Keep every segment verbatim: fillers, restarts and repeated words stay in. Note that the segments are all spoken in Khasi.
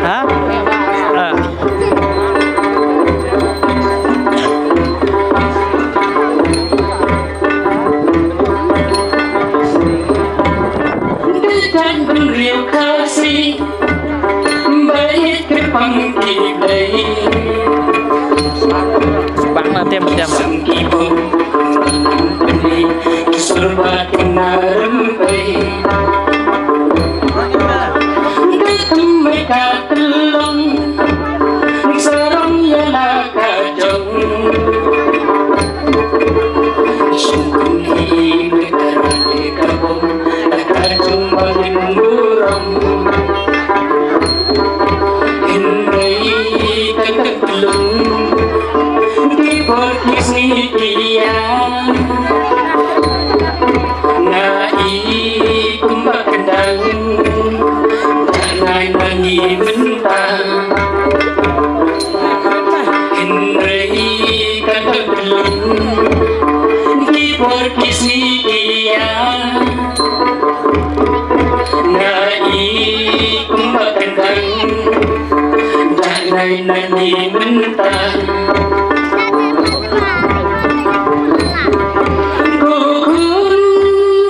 Ha? Ah. Dei tang bynriew Khasi ba ïeit kyrpang ki Blei. Bang na tem tem. Sam ki bok ki sur ba ki na rem pei. Ka thymmai ka tyllong, sarong ïa la ka jong. Shim kum hi me ka rane ka bom, ka jong ba ngin burom. Hynrei ka ka tyllong, ki por ki sngi ki ïa. Nga i kumba kyndang, janai ma ngi mynta. Hynrei ka ka tyllong, ki por ki sngi ki ïa. Nga i kumba kyndang, janai ma ngi mynta. Ko khun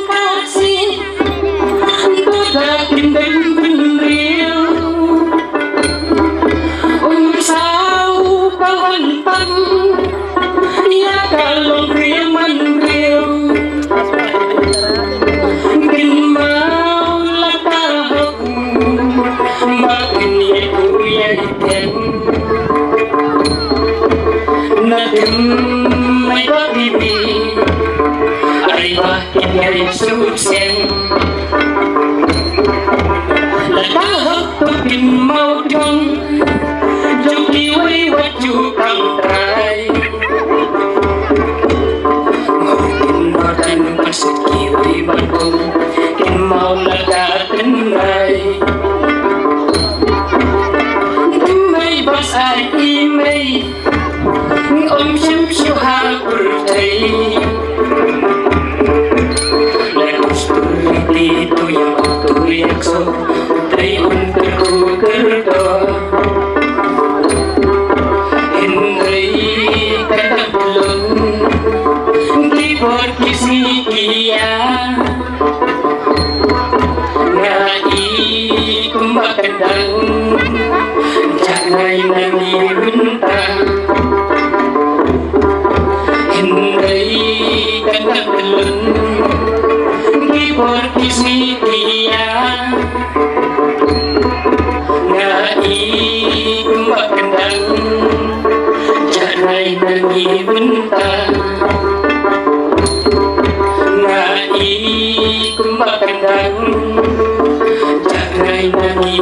Khasi, to da kyndang bynriew. Um saw ka wan pang ïa ka longbriew manbriew. Kynmaw la ka hok ba kin ïa ku ïa ïa. Na dim mai ba bibi, ai ba kin ïa ïa suk seng. La ka hok to kynmaw dong, jong kiwei wat ju kam trai. Kin ba kan pasit kiwei ba dong, kynmaw la ka tynrai. Tynrai ba sa i mei. Ong shim shu ha pyrthei. La us pyrthei tu ïa tu ïa so. Tei un kyrkhu kyrto. Hynrei ka ka tyllong, ki por ki sngi ki ïa. Nga i kumba kyndang, janai ma ngi mynta. Hynrei ka ka tyllong, ki por ki sngi ki ïa. Nga i kumba kyndang, janai ma ngi mynta. Nga i kumba kyndang, janai ma ngi